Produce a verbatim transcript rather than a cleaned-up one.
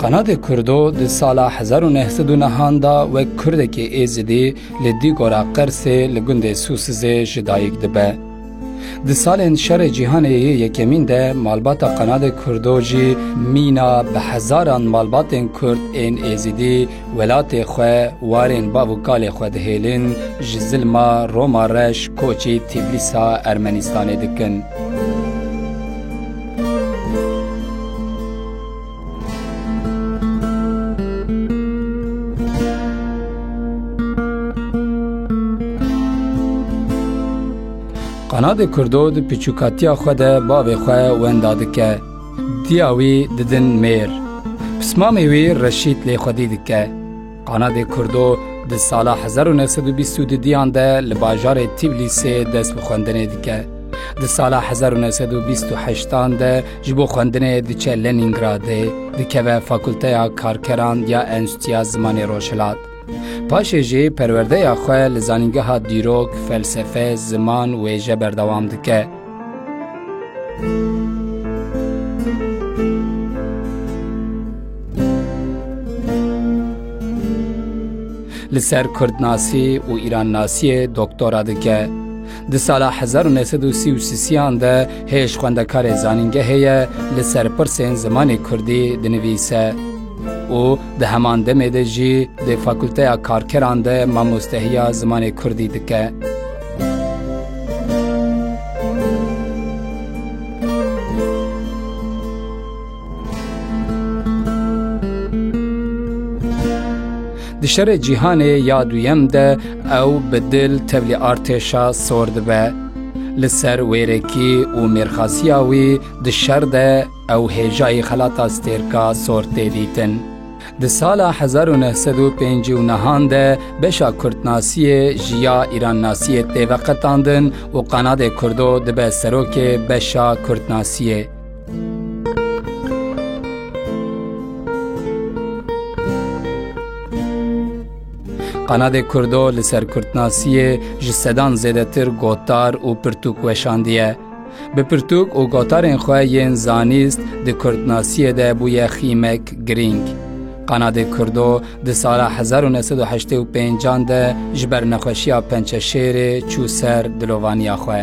Qanadê Kurdo di sala hezar û neh sed û nehan de wek Kurdekî Êzidî li Dîgora Qersê li gundê Sûsizê ji dayik dibe. Di salên Şerê Cîhanê yê Yekemîn de malbata Qanadê Kurdo jî mîna bi hezaran malbatên Kurd ên Êzidî welatê xwe warên bav û kalê xwe dihêlin, ji zilma Roma Reş koçî Tîblîsa Ermenîstanê dikin. Qanadê Kurdo di piçûkatiya xwe de bavê xwe wenda dike. Diya wî didin mêr. Pismamê wî Reşîd lê xwedî dike. Qanadê Kurdo di sala hezar û neh sed û bîst û dudiyan de li bajarê Tîblîsê dest bi xwendinê dike. Di sala hezar û neh sed û bîst û heştan de ji bo xwendinê diçe Lenîngradê, dikeve Fakulteya Karkeran ya Enstîtuya Zimanê Rojhilat. Paşê jî perwerdeya xwe li Zanîngeha Dîrok, Felsefe, Ziman, Wêje berdewam dike. Li ser Kurdnasî û Îrannasiyê doktora dike. Di sala hezar û neh sed û sî û sisiyan de hêj xwendekarê zanîngehê ye, li ser pirsên zimanê kurdî dinivîse û di heman demê de jî di Fakulteya Karkeran de mamostehiya zimanê kurdî dike. Di Şerê Cîhanê ya Duyem de ew bi dil tevlî artêşa sor dibe. Li ser wêrekî û mêrxasiya wî di şer de ew hêjayî xelata stêrka sor tê dîtin. Di sala hezar û neh sed û pêncî û nehan de beşa Kurdnasiyê ji ya Îrannasiyê tê veqetandin û Qanadê Kurdo dibe serokê beşa Kurdnasiyê. Qanadê Kurdo li ser Kurdnasiyê ji sedan zêdetir gotar û pirtûk weşandiye. Bi pirtûk û gotarên xwe yên zanîst di Kurdnasiyê de bûye xîmek girîng. Qanadê Kurdo di sala hezar û neh sed û heştê û pêncan de ji ber nexweşiya pençeşêrê çû ser dilovaniya xwe.